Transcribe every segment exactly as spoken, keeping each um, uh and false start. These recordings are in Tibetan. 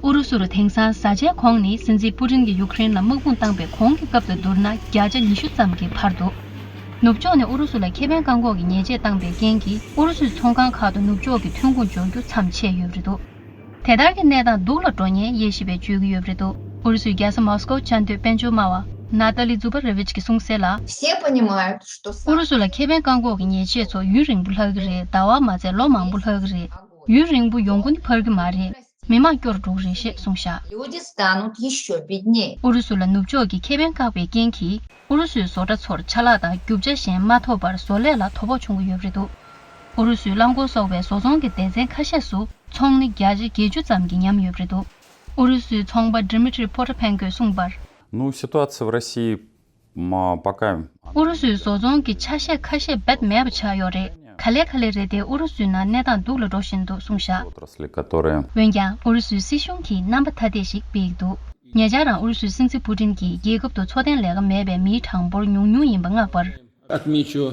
ཨུ་རུ་སུར་དེང་སང་བཟའ་བཅའི་གོང་ནི་སྲིད་འཛིན་པུ་ཏིན་གྱིས་ཡུཀ་རེན་ལ་དམག་དཔུང་བཏང་པའི་གོང་གི་སྐབས་དང་བསྡུར་ན་བརྒྱ་ཆ་ཉི་ཤུ་ཙམ་གྱིས་འཕར་འདུག། ནུབ་ཕྱོགས་ནས་ཨུ་རུ་སུ་ལ་ཁེ་ཕན་བཀག་འགོག་གི་ཉེས་ཆད་བཏང་པའི་རྐྱེན་གྱིས་ཨུ་རུ་སུའི་ཚོང་ཁང་ཁག་ཏུ་ནུབ་ཕྱོགས་ཀྱི་ཐོན་ཁུངས་འབྱོར་རྒྱུ་མཚམས་ཆད་ཡོད་པ་རེད་འདུག། དེ་ལྟར་གྱི་གནས་སྟངས་སྡུག་ལ་འགྲོ་ཉེན་དབྱེ་ཞིབ་པས་བརྗོད་ཀྱི་ཡོད་པ་རེད་འདུག། ཨུ་རུ་སུའི་རྒྱལ་ས་མོ་སྐོ་བཅའ་སྡོད་དཔལ་འབྱོར་སྨྲ་བ་ན་ཏཱ་ལི་ཛུ་པ་རེ་ཝིཆ་གིས་གསུངས་གསལ་ལ། Все понимают, что ཨུ་རུ་སུ་ལ་ཁེ་ཕན་བཀག་འགོག་གི་ཉེས་ཆད་ཚོ་ཡུན་རིང་པོ་ལྷག་གི་རེད། ཟླ་བ་མ་ཚད་ལོ་མང་པོ་ལྷག་གི་རེད། ཡུན་རིང་པོ་ཡོང་གི་ནི་འཕར་གི་མ་རེད། མི་མང་སྐྱོ་རུ་འགྲོ་གི་རེད་ཞེས་གསུངས་བཞག། Люди станут еще беднее. ཨུ་རུ་སུ་ལ་ནུབ་ཕྱོགས་ཀྱི་ཁེ་ཕན་བཀག་པའི་རྐྱེན་གྱིས་ཨུ་རུ་སུའི་བཟོ་གྲྭ་ཚོར་ཆ་ལག་དང་རྒྱུ་ཆ་གཞན་མ་ཐོབ་པར་བཟོ་ལས་ལ་དོ་ཕོག་བྱུང་གི་ཡོད་པ་རེད་འདུག། ཨུ་རུ་སུའི་རླངས་འཁོར་སོགས་པའི་བཟོ་ཚོང་གི་སྡེ་ཚན་ཁ་ཤས་སུ་ཚོང་ནི་བརྒྱ་ཆ་བརྒྱད་ཅུ་ཙམ་གྱིས་ཉམས་ཡོད་པ་རེད་འདུག། ཨུ་རུ་སུའི་ཚོང་པ་Dmitry Potapenko གིས་གསུངས་པར། Ну, ситуация в России м, пока ཨུ་རུ་སུའི་བཟོ་ཚོང་གི་ཆ་ཤས་ཁ་ཤས་རྦད་མེད་པ་ཆགས་ཡོད་རེད། ག་ལེ་ག་ལེ་རེད་དེ་ཨུ་རུ་སུའི་ནང་གནས་སྟངས་སྡུག་ལ་འགྲོ་བཞིན་འདུག་གསུངས་བཞག། Отрасли, которые འོན་ཀྱང་ཨུ་རུ་སུའི་སྲིད་གཞུང་གིས་རྣམ་པ་ཐ་དད་ཞིག་སྤེལ་གྱི་འདུག། ཉེ་ཆར་རང་ཨུ་རུ་སུའི་སྲིད་འཛིན་པུ་ཏིན་གྱིས་རྒྱལ་ཁབ་ཏུ་འཚོ་རྟེན་ལས་ཀ་མེད་པའི་མིའི་གྲངས་འབོར་ཉུང་ཉུང་ཡིན་པ་བསྔགས་པར། Отмечу,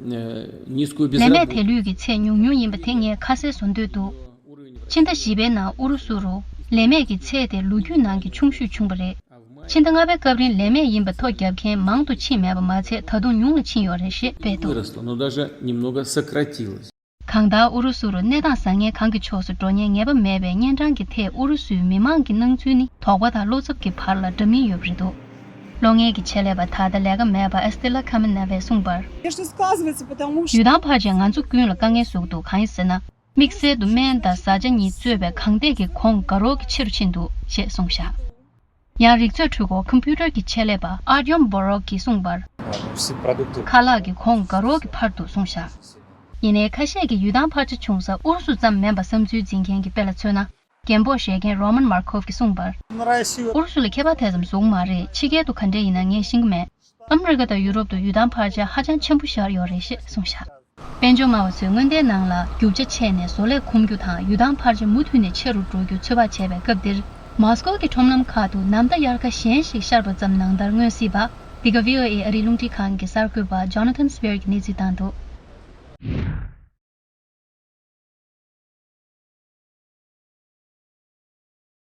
э, низкую ལས་མེད་безработицу. དེ་ལུས་ཀྱི་ཚད་ཉུང་ཉུང་ཡིན་པ་དེ་ངས་ཁ་གསལ་བཟོ་འདོད་འདུག། ཕྱི་ཟླ་བཞི་པའི་ནང་ཨུ་རུ་སུ་རུ་ལས་མེད་ཀྱི་ཚད་དེ་ལོ་རྒྱུས་ནང་གི་ཆུང་ཤོས་བྱུང་བ་རེད། ཕྱི་ཟླ་ལྔ་པའི་སྐབས་རིང་ལས་མེད་ཡིན་པ་ཐོ་བརྒྱབ་མཁན་མང་དུ་ཕྱིན་མེད་པ་མ་ཚད་ད་དུང་ཉུང་ལ་ཕྱིན་ཡོད་རེད་ཞེས་སྤེལ་འདུག། Выросло, но даже немного сократилось. གང་ལྟར་ཨུ་རུ་སུ་རུ་གནས་སྟངས་བཟང་ངན་གང་གི་ཕྱོགས་སུ་འགྲོ་ཉེན་ངེས་པ་མེད་པའི་གཉན་འཕྲང་གི་ཐད་ཨུ་རུ་སུའི་མི་མང་གི་སྣང་ཚུལ་ནི་དོགས་པ་དང་བློ་འཚབ་ཀྱི་བར་ལ་འདྲ་མིན་ཡོད་པ་རེད་འདུག། གློག་བརྙན་གྱི་ཆེད་ལས་པ་ད་ལྟ་ལས་ཀ་མེད་པ་ཨེ་སྟེ་ལ་ཁ་མི་ན་ཝས་གསུངས་པར། Конечно, сказывается, потому что ཡུལ་ཐང་ཕལ་ཆེར་ང་ཚོ་ཀུན་ལ་དཀའ་ངལ་བཟོ་གི་འདུག། གང་ཡིན་ཟེར་ན། དམིགས་བསལ་དུ་སྨན་དང་བཟའ་བཅའ་གཉིས་གཙོས་པའི་གང་ཐད་ཀྱི་གོང་དགའ་རོགས་ཀྱི་ཆེ་རུ་ཕྱིན་འདུག་ཞེས་གསུངས་བཞག། ཡང་རིག་མཛོད་འཕྲུལ་འཁོར་ཀམ་པུ་ཊར་གྱི་ཆེད་ལས་པ་ཨར་ཡོམ་བྷོ་རོག་གིས་གསུངས་པར། Все продукты. ཁ་ལག་གི་གོང་དགའ་རོགས་ཀྱི་ཕར་འདུག་གསུངས་བཞག། ཡིན་ནའི་ཁ་ཤས་ཀྱིས་ཡུལ་ཐང་འཕར་ཆ་བྱུང་ས་ཨུ་རུ་སུ་ཙམ་མིན་པ་བསམ་ཚུལ་འཛིན་མཁན་གྱི་དཔེ་ལ་མཚོན་ན། རྒན་པོ་བཤད་མཁན་རོ་མན་མར་ཁོབ་ཀྱིས་གསུངས་པར། ཨུ་རུ་སུ་ལ་ཁྱད་པར་དེ་ཙམ་བཟུང་མ་རེད། ཕྱི་རྒྱལ་དུ་ག་འདྲས་ཡིན་ན་ངས་ཤེས་ཀྱི་མེད། ཨ་མི་རི་ཀ་དང་ཡུ་རོབ་ཏུ་ཡུལ་ཐང་འཕར་ཆ་ཧ་ཅང་ཆེན་པོ་ཤར་ཡོད་རེད་ཅེས་གསུངས་བཞག། དཔལ་འབྱོར་སྨྲ་བ་ཚོས་སྔོན་བརྡའི་ནང་ལ་རྒྱུ་ཆ་ཆད་ནས་བཟོ་ལས་ཁོམ་རྒྱུ་དང་ཡུལ་ཐང་འཕར་ཆ་མུ་མཐུད་ནས་ཆེ་རུ་འགྲོ་རྒྱུ་ཚོད་དཔག་བྱས་པའི་སྐབས་འདིར། མོ་སི་ཀོ་གི་ཁྲོམ་ལམ་ཁག་ཏུ་ནམ་ཟླ་དབྱར་ཁ་གཞན་ཞིག་ཤར་བ་ཙམ་ནང་ལྟར་མངོན་སྲིད་པ། འདི་ག་ཝི་ཨོ་ཨེ་ཨ་རིའི་རླུང་འཕྲིན་ཁང་གི་གསར་འགོད་པ་ཇོ་ན་ཐན་སི་པེར་གྱིས་གནས་ཚུལ་བཏང་འདུག།